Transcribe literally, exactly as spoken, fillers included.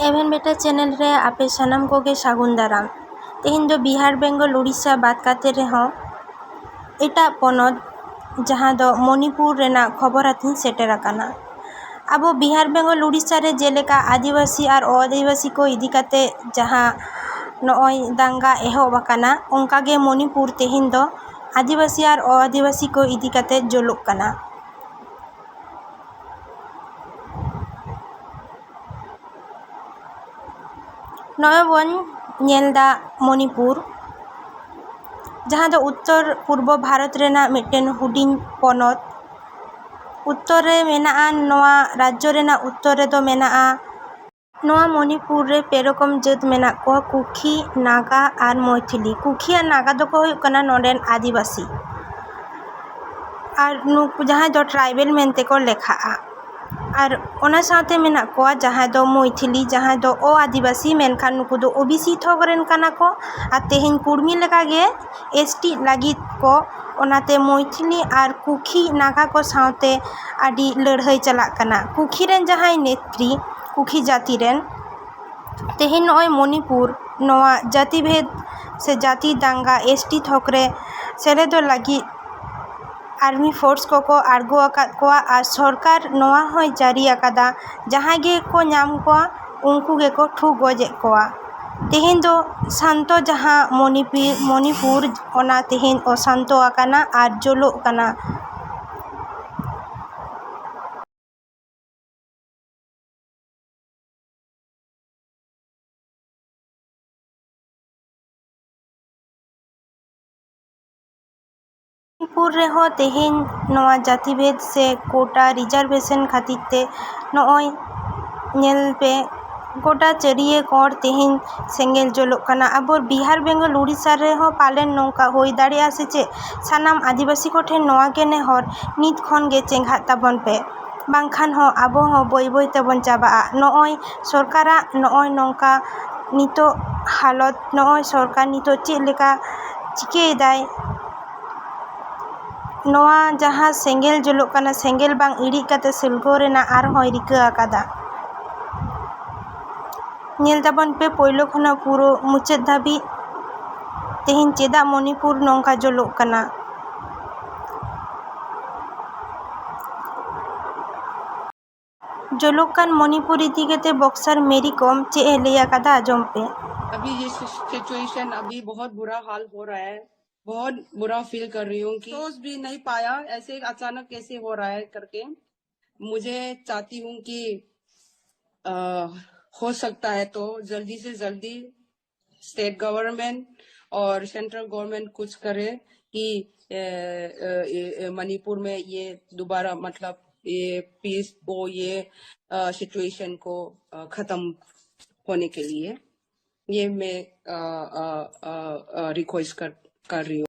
ᱮᱵᱷᱮᱱ ᱵᱮᱴᱟ ᱪᱮᱱᱮᱞ ᱨᱮ ᱟᱯᱮ ᱥᱟᱱᱟᱢ ᱠᱚᱜᱮ ᱥᱟᱹᱜᱩᱱ ᱫᱟᱨᱟᱢ᱾ ᱛᱮᱦᱮᱧ ᱫᱚ ᱵᱤᱦᱟᱨ, ᱵᱮᱝᱜᱚᱞ, ᱩᱲᱤᱥᱥᱟ ᱵᱟᱫ ᱠᱟᱛᱮ ᱨᱮᱦᱚᱸ ᱮᱴᱟᱜ ᱯᱚᱱᱚᱛ, ᱡᱟᱦᱟᱸ ᱫᱚ ᱢᱚᱱᱤᱯᱩᱨ ᱨᱮᱱᱟᱜ ᱠᱷᱚᱵᱚᱨ ᱟᱛᱮᱧ ᱥᱮᱴᱮᱨ ᱟᱠᱟᱱᱟ᱾ ᱟᱵᱚ ᱵᱤᱦᱟᱨ, ᱵᱮᱝᱜᱚᱞ, ᱩᱲᱤᱥᱥᱟ ᱨᱮ ᱡᱮᱞᱮᱠᱟ ᱟᱹᱫᱤᱵᱟᱹᱥᱤ ᱟᱨ ᱚ-ᱟᱹᱫᱤᱵᱟᱹᱥᱤ ᱠᱚ ᱤᱫᱤ ᱠᱟᱛᱮ ᱡᱟᱦᱟᱸ ᱱᱚᱜᱼᱚᱭ ᱫᱟᱝᱜᱟ ᱮᱦᱚᱵ ᱟᱠᱟᱱᱟ, ᱚᱱᱠᱟᱜᱮ ᱢᱚᱱᱤᱯᱩᱨ ᱛᱮᱦᱮᱧ ᱫᱚ ᱟᱹᱫᱤᱵᱟᱹᱥᱤ ᱟᱨ ᱚ-ᱟᱹᱫᱤᱵᱟᱹᱥᱤ ᱠᱚ ᱤᱫᱤ ᱠᱟᱛᱮ ᱡᱩᱞᱩᱜ ᱠᱟᱱᱟ᱾ ᱱᱚᱜᱼᱚᱭ ᱵᱚᱱ ᱧᱮᱞ ᱮᱫᱟ ᱢᱚᱱᱤᱯᱩᱨ, ᱡᱟᱦᱟᱸ ᱫᱚ ᱩᱛᱛᱚᱨ ᱯᱩᱨᱵᱚ ᱵᱷᱟᱨᱚᱛ ᱨᱮᱱᱟᱜ ᱢᱤᱫᱴᱮᱱ ᱦᱩᱰᱤᱧ ᱯᱚᱱᱚᱛ᱾ ᱩᱛᱛᱚᱨ ᱨᱮ ᱢᱮᱱᱟᱜᱼᱟ, ᱱᱚᱣᱟ ᱨᱟᱡᱽᱡᱚ ᱨᱮᱱᱟᱜ ᱩᱛᱛᱚᱨ ᱨᱮᱫᱚ ᱢᱮᱱᱟᱜᱼᱟ, ᱱᱚᱣᱟ ᱢᱚᱱᱤᱯᱩᱨ ᱨᱮ ᱯᱮ ᱨᱚᱠᱚᱢ ᱡᱟᱹᱛ ᱢᱮᱱᱟᱜ ᱠᱚᱣᱟ, ᱠᱩᱠᱤ, ᱱᱟᱜᱟ ᱟᱨ ᱢᱚᱭᱛᱷᱤᱞᱤ᱾ ᱠᱩᱠᱤ ᱟᱨ ᱱᱟᱜᱟ ᱫᱚᱠᱚ ᱦᱩᱭᱩᱜ ᱠᱟᱱᱟ ᱱᱚᱰᱮᱱ ᱟᱹᱫᱤᱵᱟᱹᱥᱤ᱾ ᱟᱨ ᱱᱩᱠᱩ ᱡᱟᱦᱟᱸᱭ ᱫᱚ ᱴᱨᱟᱭᱵᱮᱞ ᱢᱮᱱᱛᱮ ᱠᱚ ᱞᱮᱠᱷᱟᱜᱼᱟ᱾ ᱟᱨ ᱚᱱᱟ ᱥᱟᱶᱛᱮ ᱢᱮᱱᱟᱜ ᱠᱚᱣᱟ ᱡᱟᱦᱟᱸᱭ ᱫᱚ ᱢᱚᱭᱛᱷᱤᱞᱤ, ᱡᱟᱦᱟᱸᱭ ᱫᱚ ᱚ-ᱟᱹᱫᱤᱵᱟᱹᱥᱤ, ᱢᱮᱱᱠᱷᱟᱱ ᱱᱩᱠᱩ ᱫᱚ ᱳ ᱵᱤ ᱥᱤ ᱛᱷᱚᱠ ᱨᱮᱱ ᱠᱟᱱᱟ ᱠᱚ᱾ ᱟᱨ ᱛᱮᱦᱮᱧ ᱠᱩᱲᱢᱤ ᱞᱮᱠᱟᱜᱮ ᱮᱥ ᱴᱤ ᱞᱟᱹᱜᱤᱫ ᱠᱚ, ᱚᱱᱟᱛᱮ ᱢᱚᱭᱛᱷᱤᱞᱤ ᱟᱨ ᱠᱩᱠᱤ ᱱᱟᱜᱟ ᱠᱚ ᱥᱟᱶᱛᱮ ᱟᱹᱰᱤ ᱞᱟᱹᱲᱦᱟᱹᱭ ᱪᱟᱞᱟᱜ ᱠᱟᱱᱟ᱾ ᱠᱩᱠᱤ ᱨᱮᱱ ᱡᱟᱦᱟᱸᱭ ᱱᱮᱛᱨᱤ, ᱠᱩᱠᱤ ᱡᱟᱹᱛᱤ ᱨᱮᱱ, ᱛᱮᱦᱮᱧ ᱱᱚᱜᱼᱚᱭ ᱢᱚᱱᱤᱯᱩᱨ ᱱᱚᱣᱟ ᱡᱟᱹᱛᱤ ᱵᱷᱮᱫ ᱥᱮ ᱡᱟᱹᱛᱤ ᱫᱟᱝᱜᱟ ᱮᱥ ᱴᱤ ᱛᱷᱚᱠ ᱨᱮ ᱥᱮᱞᱮᱫᱚᱜ ᱞᱟᱹᱜᱤᱫ ᱟᱨᱢᱤ ᱯᱷᱳᱨᱥ ᱠᱚᱠᱚ ᱟᱬᱜᱚ ᱟᱠᱟᱫ ᱠᱚᱣᱟ᱾ ᱟᱨ ᱥᱚᱨᱠᱟᱨ ᱱᱚᱣᱟ ᱦᱚᱸᱭ ᱡᱟᱹᱨᱤ ᱟᱠᱟᱫᱟ, ᱡᱟᱦᱟᱸᱭ ᱜᱮᱠᱚ ᱧᱟᱢ ᱠᱚᱣᱟ, ᱩᱱᱠᱩ ᱜᱮᱠᱚ ᱴᱷᱩ ᱜᱚᱡᱮᱫ ᱠᱚᱣᱟ᱾ ᱛᱮᱦᱮᱧ ᱫᱚ ᱥᱟᱱᱛᱚ ᱡᱟᱦᱟᱸ ᱢᱚᱱᱤᱯᱤ-, ᱢᱚᱱᱤᱯᱩᱨ, ᱚᱱᱟ ᱛᱮᱦᱮᱧ ᱚᱥᱟᱱᱛᱚ ᱟᱠᱟᱱᱟ ᱟᱨ ᱡᱳᱞᱳᱜ ᱠᱟᱱᱟ᱾ ᱢᱚᱱᱤᱯᱩᱨ ᱨᱮᱦᱚᱸ ᱛᱮᱦᱮᱧ ᱱᱚᱣᱟ ᱡᱟᱹᱛᱤ ᱵᱷᱮᱫ ᱥᱮ ᱠᱳᱴᱟ ᱨᱤᱡᱟᱨᱵᱷᱮᱥᱚᱱ ᱠᱷᱟᱹᱛᱤᱨ ᱛᱮ ᱱᱚᱜᱼᱚᱭ ᱧᱮᱞ ᱯᱮ, ᱜᱚᱴᱟ ᱪᱟᱹᱨᱤᱭᱟᱹ ᱠᱚᱬ ᱛᱮᱦᱮᱧ ᱥᱮᱸᱜᱮᱞ ᱡᱩᱞᱩᱜ ᱠᱟᱱᱟ᱾ ᱟᱵᱚ ᱵᱤᱦᱟᱨ, ᱵᱮᱝᱜᱚᱞ, ᱩᱲᱤᱥᱥᱟ ᱨᱮᱦᱚᱸ ᱯᱟᱞᱮᱱ ᱱᱚᱝᱠᱟ ᱦᱩᱭ ᱫᱟᱲᱮᱭᱟᱜᱼᱟ ᱥᱮ ᱪᱮᱫ? ᱥᱟᱱᱟᱢ ᱟᱹᱫᱤᱵᱟᱹᱥᱤ ᱠᱚᱴᱷᱮᱱ ᱱᱚᱣᱟ ᱜᱮ ᱱᱮᱦᱚᱨ, ᱱᱤᱛ ᱠᱷᱚᱱ ᱜᱮ ᱪᱮᱸᱜᱷᱟᱜ ᱛᱟᱵᱚᱱ ᱯᱮ, ᱵᱟᱝᱠᱷᱟᱱ ᱦᱚᱸ ᱟᱵᱚ ᱦᱚᱸ ᱵᱟᱹᱭ ᱵᱟᱹᱭ ᱛᱮᱵᱚᱱ ᱪᱟᱵᱟᱜᱼᱟ᱾ ᱱᱚᱜᱼᱚᱭ ᱥᱚᱨᱠᱟᱨᱟᱜ ᱱᱚᱜᱼᱚᱭ ᱱᱚᱝᱠᱟ ᱱᱤᱛᱚᱜ ᱦᱟᱞᱚᱛ, ᱱᱚᱜᱼᱚᱭ ᱥᱚᱨᱠᱟᱨ ᱱᱤᱛᱚᱜ ᱪᱮᱫ ᱞᱮᱠᱟ ᱪᱤᱠᱟᱹᱭᱮᱫᱟᱭ, ᱱᱚᱣᱟ ᱡᱟᱦᱟᱸ ᱥᱮᱸᱜᱮᱞ ᱡᱩᱞᱩᱜ ᱠᱟᱱᱟ, ᱥᱮᱸᱜᱮᱞ ᱵᱟᱝ ᱤᱲᱤᱡ ᱠᱟᱛᱮ ᱥᱩᱞᱜᱟᱹᱣ ᱨᱮᱱᱟᱜ ᱟᱨᱦᱚᱸᱭ ᱨᱤᱠᱟᱹ ᱟᱠᱟᱫᱟ᱾ ᱧᱮᱞ ᱛᱟᱵᱚᱱ ᱯᱮ ᱯᱳᱭᱞᱳ ᱠᱷᱚᱱᱟᱜ ᱯᱩᱨᱟᱹ ᱢᱩᱪᱟᱹᱫ ᱫᱷᱟᱹᱵᱤᱡ᱾ ᱛᱮᱦᱮᱧ ᱪᱮᱫᱟᱜ ᱢᱚᱱᱤᱯᱩᱨ ᱱᱚᱝᱠᱟ ᱡᱚᱞᱚᱜ ᱠᱟᱱᱟ? ᱡᱚᱞᱚᱜ ᱠᱟᱱ ᱢᱚᱱᱤᱯᱩᱨ ᱤᱫᱤ ᱠᱟᱛᱮ ᱵᱚᱠᱥᱟᱨ ᱢᱮᱨᱤ ᱠᱚᱢ ᱪᱮᱫ ᱮ ᱞᱟᱹᱭ ᱟᱠᱟᱫᱟ, ᱟᱸᱡᱚᱢ ᱯᱮ᱾ अभी ये सिचुएशन, अभी बहुत बुरा हाल हो रहा है, बहुत बुरा फील कर रही हूँ कि सोच भी नहीं पाया ऐसे अचानक कैसे हो रहा है करके। मुझे चाहती हूँ कि अ, हो सकता है तो जल्दी से जल्दी स्टेट गवर्नमेंट और सेंट्रल गवर्नमेंट कुछ करे कि अ, अ, ये, अ, मणिपुर में ये दोबारा, मतलब, ये पीस को, ये सिचुएशन को अ, खत्म होने के लिए ये मैं रिक्वेस्ट कर कर रही हूँ।